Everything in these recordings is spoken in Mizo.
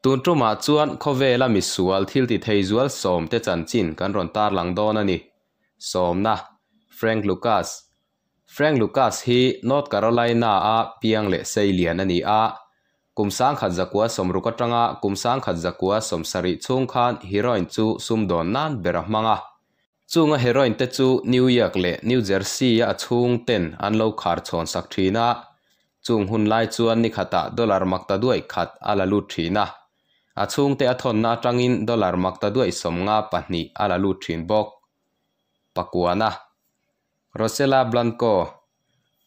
Tun tumah chuan khawvela misual thil ti thei zual sawmte chanchin kan rawn tarlang dawn a ni. Sawmna, Frank Lucas Frank Lucas hi North Carolina-a piang leh seilian a ni a. Kum 1960 atanga kum 1970 chhung khan heroin chu sumdawn nan ber a hmang a. Chunga heroin te chu New York leh New Jersey-a a chhungten an lo khar chhawn sak thin a. Chung hun lai chuan ni khatah dollar makta duai khat a la lut thin a. A chhungte a thawnna atangin dollar makta duai 52 a la lut thin bawk. Pakuana, Rosella Blanco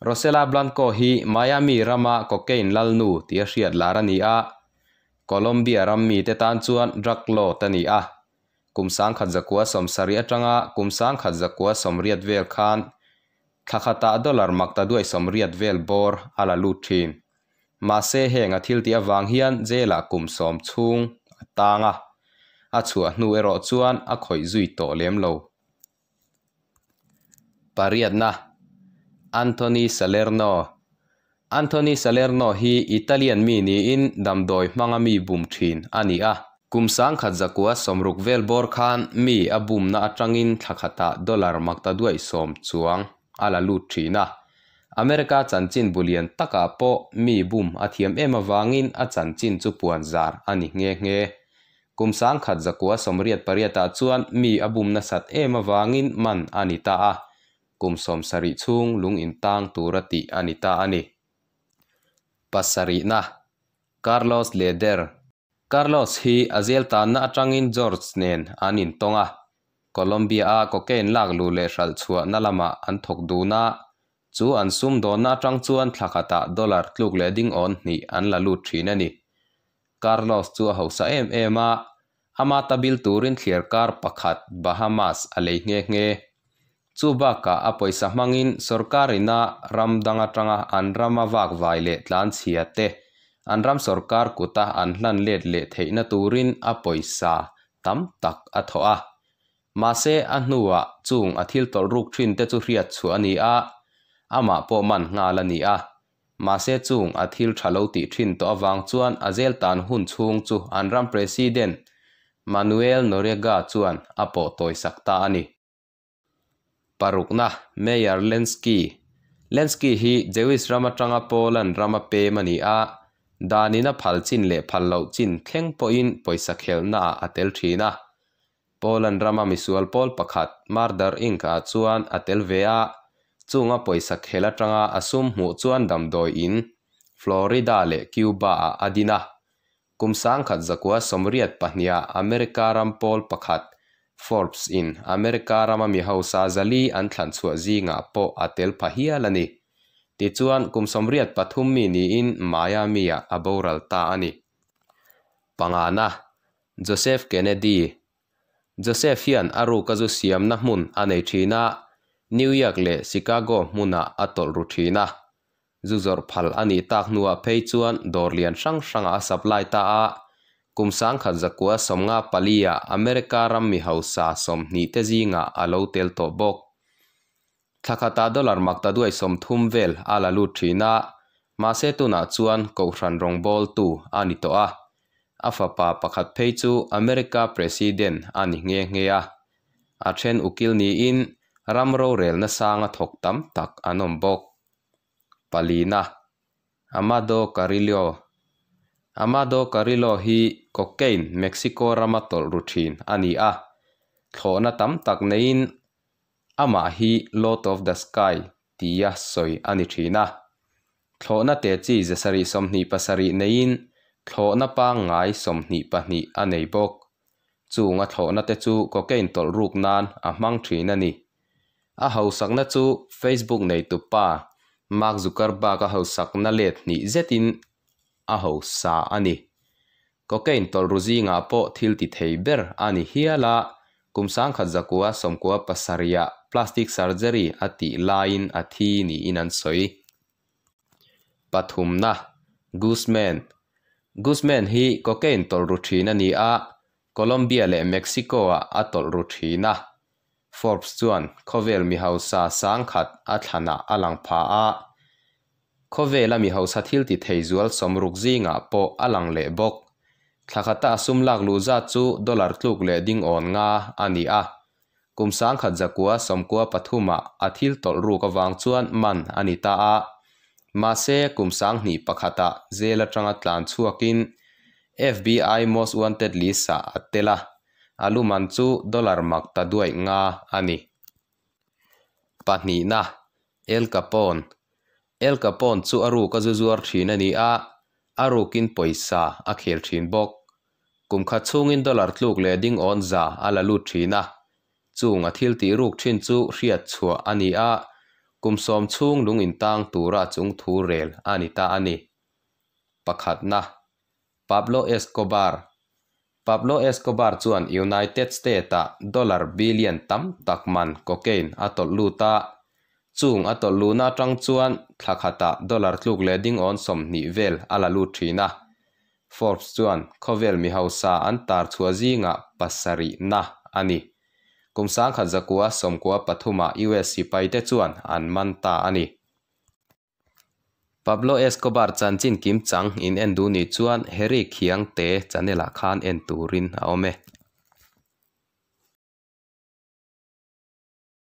Rosella Blanco hi Miami rama cocaine lalnu tia hriat lar a ni a. Colombia ram mite tan chuan drug lord a ni a. Kum 1970 atanga kum 1980 vel khan thla khatah dollar makta duai 80 vel bawr a la lut thin. Mahse heng a thil tih avang hian jail-ah kum 10 chhung a tang a. A chhuah hnu erawh chuan a khawih zui tawh lem lo. Pariatna, Anthony Salerno Anthony Salerno hi Italian mi niin damdawi hmanga mi bum thin a ni a. Kum 1960 vel bawr khan mi a bumna atangin thla khatah dollar makta duai 10 chuang a la lut thin a. America chanchin bulian takah pawh mi bum a thiam em avangin a chanchin chu puan zar a ni nghe nghe. Kum 1988-ah chuan mi a bum nasat em avangin man a ni ta a. Kum 70 chhung lung intang tura tih a ni ta a ni. Pasarihna, Carlos Lehder Carlos hi a zel tanna atangin George nen an intawng a. Colombia-a cocaine lak luh leh hralh chhuahna lamah an thawk dun a. Chu an sumdawnna atang chuan thla khatah dollar tluk leh ding awn hnih an la lut thin a ni. Carlos chu a hausa em em a, ama ta bil turin thliar kar pakhat Bahamas a lei nghe nghe. Chu bakah a pawisa hmangin sorkarina ram dang atanga an rama vak vai leh tlanchhia te an ram sorkar kuta an hlan let leh theihna turin a pawisa tam tak a thawh a. Mahse a hnuah chung a thil tawlh ruk thin te chu hriat chhuah a ni a, amah pawh man nghal a ni a. Mahse chung a thil tha lo tih thin tawh avang chuan a zel tan hun chhung chu an ram President Manuel Noriega chuan a pawh tawisak ta a ni. Parukna, Meyer Lansky Lansky hi Jewish ram atanga Poland rama pem a ni a, danin a phal chin leh phal loh chin thleng pawhin pawisa khelhnaah a tel thin a. Poland rama misual pawl pakhat Murder Inc ah chuan a tel ve a, chunga pawisa khel atanga a sum hmuh chuan damdawi in Florida leh Cuba ah a din a. Kum 1982-ah America ram pawl pakhat Forbes in America rama mi hausa 400 an thlan chhuah zingah pawh a tel pha hial a ni. Tichuan kum 83 mi niin Miami-ah a boral ta a ni. Pangana, Joseph Kennedy Joseph hian a ruka zu siamna hmun a nei thin a, New York leh Chicago hmunah a tawlh ru thin a. Zu zawrh phal a nih tak hnuah phei chuan dawr lian hrang hrangah a supply ta a. Kum 1954-ah America ram mi hausa 20 te zingah a lo tel tawh bawk. Thla khatah dollar makta duai 30 vel a la lut thin a, mahse tunah chuan kohhran rawngbawltu a ni tawh a. A fapa pakhat phei chu America President a ni nghe nghe a. A then ukil niin ram rorelna sanga thawk tam tak an awm bawk. Palina, Amado Carrillo Amado Carrillo hi cocaine Mexico rama tawlh ru thin a ni a. Thlawhna tam tak neiin amah hi Lord of the Sky tia sawi a ni thin a. Thlawhna te chi 727 neiin thlawhna pangngai 22 a nei bawk. Chunga thlawhna te chu cocaine tawlh ruk nan a hmang thin a ni. A hausakna chu Facebook neitupa Mark Zuckerberg a hausakna let hnih zetin a hausa a ni. Cocaine tawlh ru zingah pawh thil ti thei ber a ni hial a, kum 1997-ah plastic surgery a tih laiin a thi niin an sawi. Pathumna, Guzman Guzman hi cocaine tawlh ru thin a ni a, Colombia leh Mexico-ah a tawlh ru thin a. Forbes chuan khawvel mi hausa 1000 a thlanah a lang pha a. Khawvela mi hausa thil ti thei zual 60 zingah pawh a lang leh bawk. Thla khata a sum lak luh zat chu dollar tluk leh ding awn nga a ni a. Kum 1993-ah a thil tawlh ruk avang chuan man a ni ta a. Mahse, kum 2001-ah jail atanga tlan chhuakin FBI Most Wanted list-ah a tel a, a luman chu dollar mak ta duaih nga a ni. Pahnihna, El Capone. El Capone chu a ruk a zu zuar thin a ni a, a rukin pawisa a khel thin bawk. Kum khat chhungin dollar tluk leh ding awn za a la lut thin a, chung a thil tih ruk thin chu hriat chhuah a ni a, kum 10 chhung lung intang tura chung thu rel a ni ta a ni. Pakhatna, Pablo Escobar. Pablo Escobar chuan United States-ah dollar billion tam tak man cocaine a tawlh lut a, chung a tawlh luhna atang chuan thla khatah dollar tluk leh ding awn 20 vel a la lut thin a. Forbes chuan khawvel mi hausa an tar chhuah zingah pasarihna a ni. Kum 1993-ah US sipaite chuan an man ta a ni. Pablo Escobar chanchin kim chang in en duh nih chuan Harry Khiangte channel-ah khan en turin a awm e.